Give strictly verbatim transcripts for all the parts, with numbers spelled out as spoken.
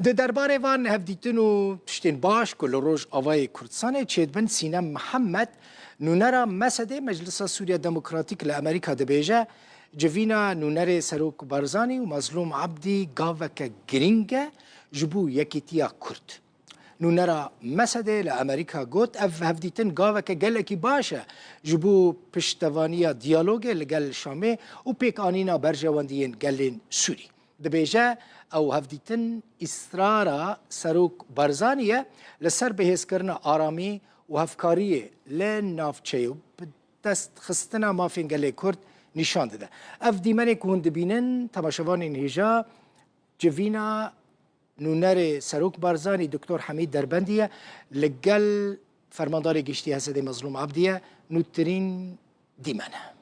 Di derbarê van hevdîtin û tiştên baş ku li Rojavayê Kurdistanê çêdibin, Sînem Mihemed, nûnera MSD'ê, Meclisa Sûriya Demokratîk li Amerîka, dibêje, civîna nûnerê Serok Barzanî û Mazlûm Abdî gaveke girîng e ji bo yekîtiya Kurd. Nûnera MSD'ê li Amerîka got, ev hevdîtin gaveke gelekî baş e ji bo piştevaniya diyalogê li gel Şamê û pêkanîna berjewendiyên gelên Sûrî. Dibêje, ew hevdîtin îsrara Serok Barzanî ye li ser bihêzkirina aramî û hevkariyê li navçeyê û bi destxistina mafên gelê Kurd nîşan dide. Ev dîmenê ku hûn dibînin, temaşevanên hêja, civîna nûnerê Serok Barzanî, Doktor Hemîd Derbendî ye, li gel Fermandarê Giştî HSD'ê Mezlûm Abdî ye, nûtirîn dîmen e.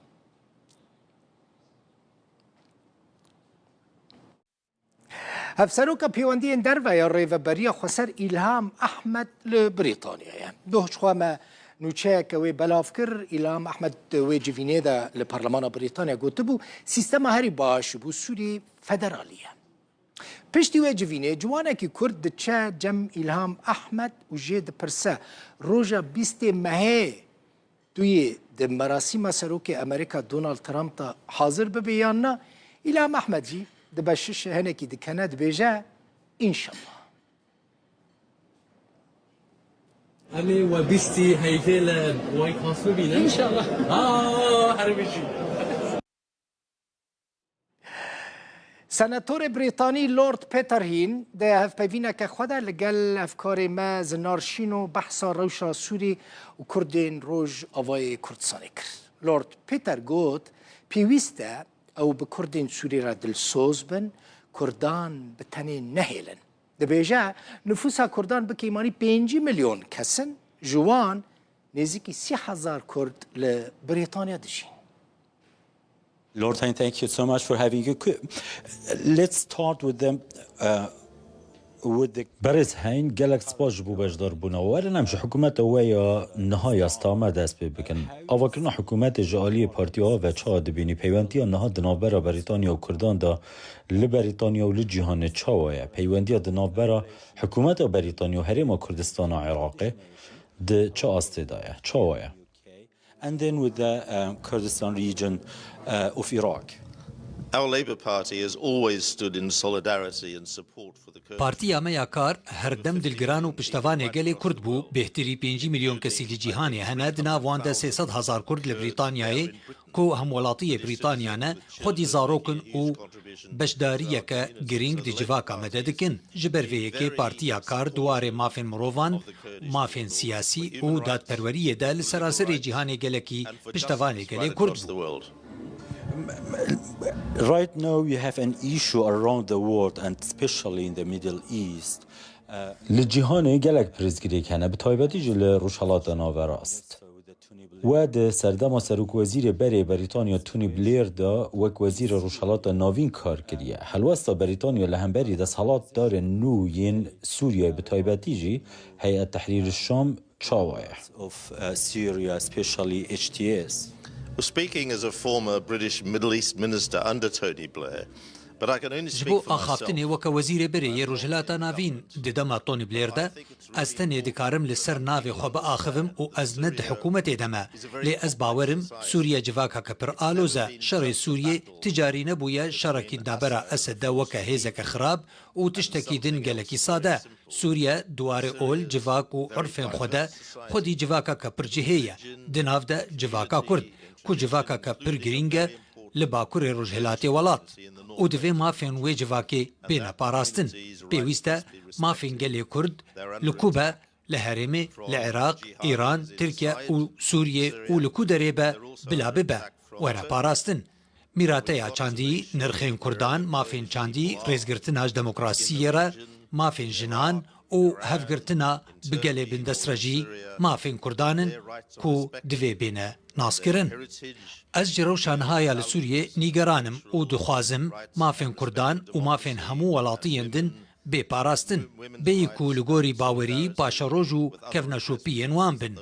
Hevseroka Pêwendiyên Derve ya Rêveberiya Xweser Îlham Ehmed li Brîtanyayê ye. Doh ji xwe me nûçeyeke wê belav kir. Îlham Ehmed di wê civînê de li Parlemana Brîtanya gotibû, sîstema herî baş ji bo Sûriyê federalî ye. Piştî wê civînê ciwanekî Kurd diçe cem Îlham Ehmed û jê dipirse, roja bîstê mehê tu yê di merasîma serokê Amerîka Donald Trump de hazir bibî yan na? Îlham Ehmed jî dibe şiş hinekî dikene, dibêje, înşallah. Em ê we bîstî heyvê li White House bibînin. Înşallah. Aa, her bijî. Senatorê Brîtanî Lord Peter Hain di hevpeyvîneke xwe de li gel hevkarê me Zinar Şîno behsa rewşa Sûrî û Kurdên Rojavayê Kurdistanê kir. Lord Peter got, pêwîst e ew bi Kurdên Sûrî re dilsoz bin, Kurdan bi tenê nehêlin. Dibêje, nifûsa Kurdan bi kêmanî pêncî milyon kes in, ji wan nêzîkî sî hezar Kurd li Brîtanya dijîn. Lord Hain, thank you so much for having you. Let's start with them, uh, with the Berêz Hain, gelek spas ji bo beşdarbûna we. Werin em ji hikûmeta we ya niha ya Starmer dest pê bikin. Avakirina hikûmetê ji aliyê Partiya A ve çawa dibînî? Peywentiya niha di navbera Berîtanya û Kurdan de li Berîtanya û li cîhanê çawa ye? Peywendiya di navbera hikûmeta Berîtanya û Herêma Kurdistana Iraqê di çi astê de ye? Çawa ye? And then with the, uh, Kurdistan region, uh, of Iraq. Our Labour Party has always stood in solidarity and support for the Kurds. Partiya me ya Kar her dem dilgiran û piştevanê gelê Kurd bû. Bêhtirî pêncî milyon kesî li cîhanê hene, di nav wan de sê sed hezar Kurd li Brîtanyayê, ku hemwelatiyê Brîtanya ne, xwedî zarok in û beşdariyeke girîng di civaka me de dikin. Ji ber vê yekê Partiya Kar di warê mafên mirovan, mafên siyasî û dadperweriyê de li seraserê cîhanê gelekî piştevanê gelê Kurd bû. Right now we have an issue around the world and especially in the Middle East. Li cîhanê gelek pirsgirêk hene, bi taybetî jî li Rojhilata Naverast. We di serdema serokwezîrê berê Berîtanya Tony Blair de wek wezîrê Rojhilata Navîn kar kiriye. Helwesta Berîtanya li hemberî desthilatdarên nû yên Sûriyeyê, bi taybetî jî Heyet Tehrîr Şam, çawa ye? Of, uh, Syria, especially H T S. Well, speaking as a former British Middle East minister under Tony Blair, but I can only speak for myself. Ji bo axaftinê weke wezîrê berê yê Rojhilata Navîn di dema Tony Blair de, ez tenê dikarim li ser navê xwe biaxivim û ez ne di hikûmetê de me. Lê ez bawerim Sûriye civakeke pir aloz e. Şerê Sûriyê ti carî nebûye şerekî navbera Esed de weke hêzeke xirab û tiştekî din gelekî sade. Sûriye di warê ol, civak û urfên xwe de xwedî civakeke pir cihê ye. Di nav de civaka Kurd, ku civakeke pir girîng e, li bakurê rojhilatê welat û divê mafên wê civakê bêne parastin. Pêwîst e mafên gelê Kurd li ku be, li herêmê, li Iraq, Îran, Tirkiye û Sûriyê û li ku derê be, bila bibe, were parastin. Mîrateya çandî, nirxên Kurdan, mafên çandî, rêzgirtina ji demokrasiyê re, mafên jinan û hevgirtina bi gelê bindest re jî mafên Kurdan in ku divê bêne naskirin. Ez ji rewşa niha ya li Sûriyê nîgeran im û dixwazim mafên Kurdan û mafên hemû welatiyên din bê parastin, bêyî ku li gorî bawerî, paşeroj û kevneşopiyên wan bin.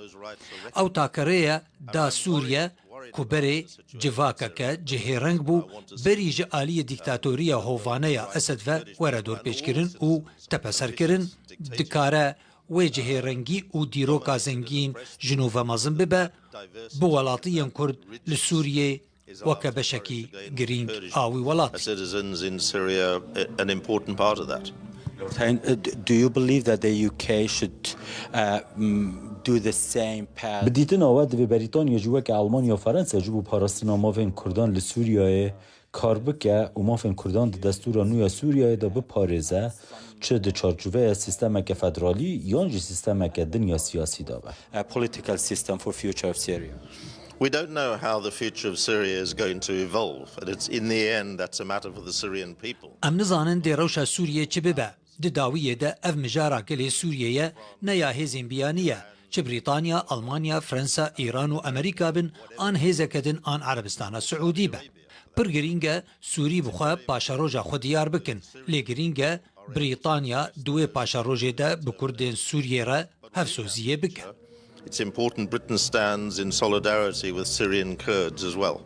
Ew takerê ye da Sûriye ku berê civakeke cihêreng bû, berî ji aliyê dîktatoriya hovane ya Esed ve were dorpêçkirin û tepeserkirin, dikare wê cihêrengî û dîroka zengîn ji nû ve mezin bibe, bi welatiyên Kurd li Sûriyê weke beşekî girîng a wî welatî. Citizens in Syria, an important part of that. Lord Hain, uh, d- do you believe that the U K should uh, mm, do the same path? Bi dîtina we divê Berîtanya jî weke Elmanya, Ferensa jî bo parastina mafên Kurdan li Sûriyeyê kar bike û mafên Kurdan di destûra nû ya Sûriyeyê de biparêze, çi di çarçoveya sîstemeke federalî yan jî sîstemeke din ya siyasî de be. A political system for future of Syria. We don't know how the future of Syria is going to evolve, and it's in the end that's a matter for the Syrian people. Em nizanin dê rewşa Sûriyê çi bibe. Di dawiyê de ev mijara gelê Sûriyê ye, ne ya hêzên biyanî ye. Çi Brîtanya, Almanya, Fransa, Îran û Amerîka bin, an hêzeke din an Erebistana Siûdî be. Pir girîng e Sûrî bi xwe paşeroja xwe diyar bikin. Lê girîng e Brîtanya di wê paşerojê de bi Kurdên Sûriyê re hevsoziyê bike. It's important Britain stands in solidarity with Syrian Kurds as well.